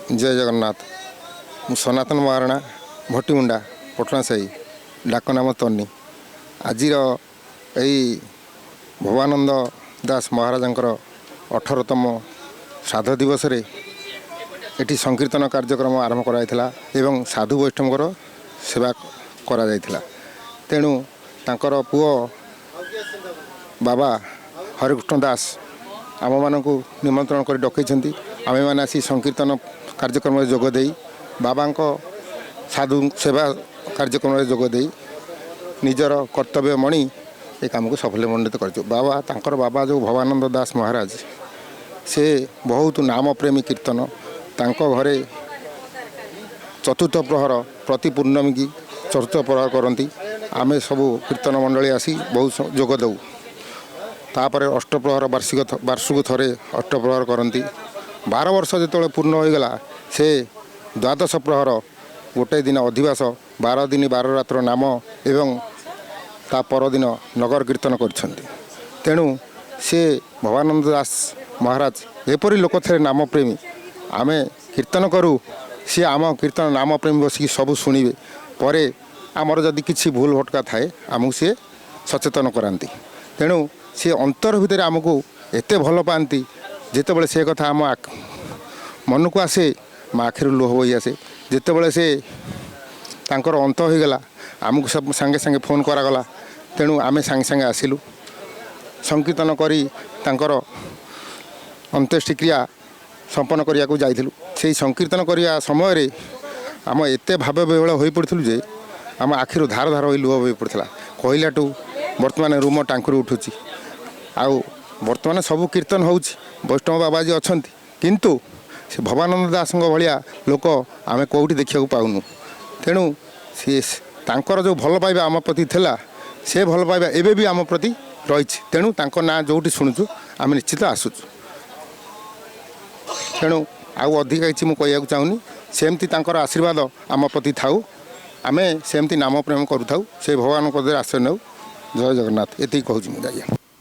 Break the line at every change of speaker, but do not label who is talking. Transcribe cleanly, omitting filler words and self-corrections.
ଜୟ ଜଗନ୍ନାଥ। ମୁଁ ସନାତନ ମହାରଣା, ଭଟିମୁଣ୍ଡା, ପଟଣା ସାହି, ଡାକ ନାମ ତନି। ଆଜିର ଏଇ ଭବାନନ୍ଦ ଦାସ ମହାରାଜଙ୍କର 18ତମ ଶ୍ରାଦ୍ଧ ଦିବସରେ ଏଠି ସଂକୀର୍ତ୍ତନ କାର୍ଯ୍ୟକ୍ରମ ଆରମ୍ଭ କରାଯାଇଥିଲା ଏବଂ ସାଧୁ ବୈଷ୍ଣବଙ୍କର ସେବା କରାଯାଇଥିଲା। ତେଣୁ ତାଙ୍କର ପୁଅ ବାବା ହରେକୃଷ୍ଣ ଦାସ ଆମମାନଙ୍କୁ ନିମନ୍ତ୍ରଣ କରି ଡକେଇଛନ୍ତି। ଆମେମାନେ ଆସି ସଂକୀର୍ତ୍ତନ କାର୍ଯ୍ୟକ୍ରମରେ ଯୋଗ ଦେଇ, ବାବାଙ୍କ ସାଧୁ ସେବା କାର୍ଯ୍ୟକ୍ରମରେ ଯୋଗ ଦେଇ ନିଜର କର୍ତ୍ତବ୍ୟ ମଣି ଏ କାମକୁ ସଫଲ୍ୟମଣ୍ଡିତ କରିଛୁ। ବାବା, ତାଙ୍କର ବାବା ଯେଉଁ ଭବାନନ୍ଦ ଦାସ ମହାରାଜ, ସେ ବହୁତ ନାମପ୍ରେମୀ କୀର୍ତ୍ତନ। ତାଙ୍କ ଘରେ ଚତୁର୍ଥ ପ୍ରହର, ପ୍ରତି ପୂର୍ଣ୍ଣମୀକି ଚତୁର୍ଥ ପ୍ରହର କରନ୍ତି। ଆମେ ସବୁ କୀର୍ତ୍ତନ ମଣ୍ଡଳୀ ଆସି ବହୁତ ଯୋଗ ଦେଉ। ତାପରେ ଅଷ୍ଟପ୍ରହର, ବାର୍ଷିକ, ବାର୍ଷକୁ ଥରେ ଅଷ୍ଟପ୍ରହର କରନ୍ତି। 12 ବର୍ଷ ଯେତେବେଳେ ପୂର୍ଣ୍ଣ ହୋଇଗଲା, ସେ ଦ୍ୱାଦଶ ପ୍ରହର, ଗୋଟେ ଦିନ ଅଧିବାସ, 12 ଦିନ 12 ରାତ୍ର ନାମ ଏବଂ ତା ପରଦିନ ନଗର କୀର୍ତ୍ତନ କରିଛନ୍ତି। ତେଣୁ ସେ ଭବାନନ୍ଦ ଦାସ ମହାରାଜ ଏପରି ଲୋକ ଥିଲେ ନାମପ୍ରେମୀ। ଆମେ କୀର୍ତ୍ତନ କରୁ, ସିଏ ଆମ କୀର୍ତ୍ତନ ନାମପ୍ରେମୀ ବସିକି ସବୁ ଶୁଣିବେ। ପରେ ଆମର ଯଦି କିଛି ଭୁଲ ଭଟକା ଥାଏ, ଆମକୁ ସିଏ ସଚେତନ କରାନ୍ତି। ତେଣୁ ସିଏ ଅନ୍ତର ଭିତରେ ଆମକୁ ଏତେ ଭଲ ପାଆନ୍ତି, ଯେତେବେଳେ ସେ କଥା ଆମ ମନକୁ ଆସେ, ମୋ ଆଖିରୁ ଲୁହ ବୋହି ଆସେ। ଯେତେବେଳେ ସେ ତାଙ୍କର ଅନ୍ତ ହୋଇଗଲା, ଆମକୁ ସବୁ ସାଙ୍ଗେ ସାଙ୍ଗେ ଫୋନ୍ କରାଗଲା। ତେଣୁ ଆମେ ସାଙ୍ଗେ ସାଙ୍ଗେ ଆସିଲୁ, ସଂକୀର୍ତ୍ତନ କରି ତାଙ୍କର ଅନ୍ତ୍ୟେଷ୍ଟିକ୍ରିୟା ସମ୍ପନ୍ନ କରିବାକୁ ଯାଇଥିଲୁ। ସେଇ ସଂକୀର୍ତ୍ତନ କରିବା ସମୟରେ ଆମ ଏତେ ଭାବ ବିହ୍ୱଳ ହୋଇପଡ଼ିଥିଲୁ ଯେ ଆମ ଆଖିରୁ ଧାର ଧାର ହୋଇ ଲୁହ ବୋହି ପଡ଼ିଥିଲା। କହିଲାଠୁ ବର୍ତ୍ତମାନ ରୁମ ଟାଙ୍କୁରି ଉଠୁଛି। ଆଉ ବର୍ତ୍ତମାନ ସବୁ କୀର୍ତ୍ତନ ହେଉଛି, ବୈଷ୍ଣବ ବାବାଜୀ ଅଛନ୍ତି, କିନ୍ତୁ ସେ ଭବାନନ୍ଦ ଦାସଙ୍କ ଭଳିଆ ଲୋକ ଆମେ କେଉଁଠି ଦେଖିବାକୁ ପାଉନୁ। ତେଣୁ ସିଏ ତାଙ୍କର ଯେଉଁ ଭଲ ପାଇବା ଆମ ପ୍ରତି ଥିଲା, ସେ ଭଲ ପାଇବା ଏବେ ବି ଆମ ପ୍ରତି ରହିଛି। ତେଣୁ ତାଙ୍କ ନାଁ ଯେଉଁଠି ଶୁଣୁଛୁ, ଆମେ ନିଶ୍ଚିତ ଆସୁଛୁ। ତେଣୁ ଆଉ ଅଧିକା କିଛି ମୁଁ କହିବାକୁ ଚାହୁଁନି। ସେମିତି ତାଙ୍କର ଆଶୀର୍ବାଦ ଆମ ପ୍ରତି ଥାଉ, ଆମେ ସେମିତି ନାମ ପ୍ରେମ କରୁଥାଉ, ସେ ଭଗବାନଙ୍କ ପଦରେ ଆଶ୍ରୟ ନେଉ। ଜୟ ଜଗନ୍ନାଥ, ଏତିକି କହୁଛି ମୁଁ ଆଜ୍ଞା।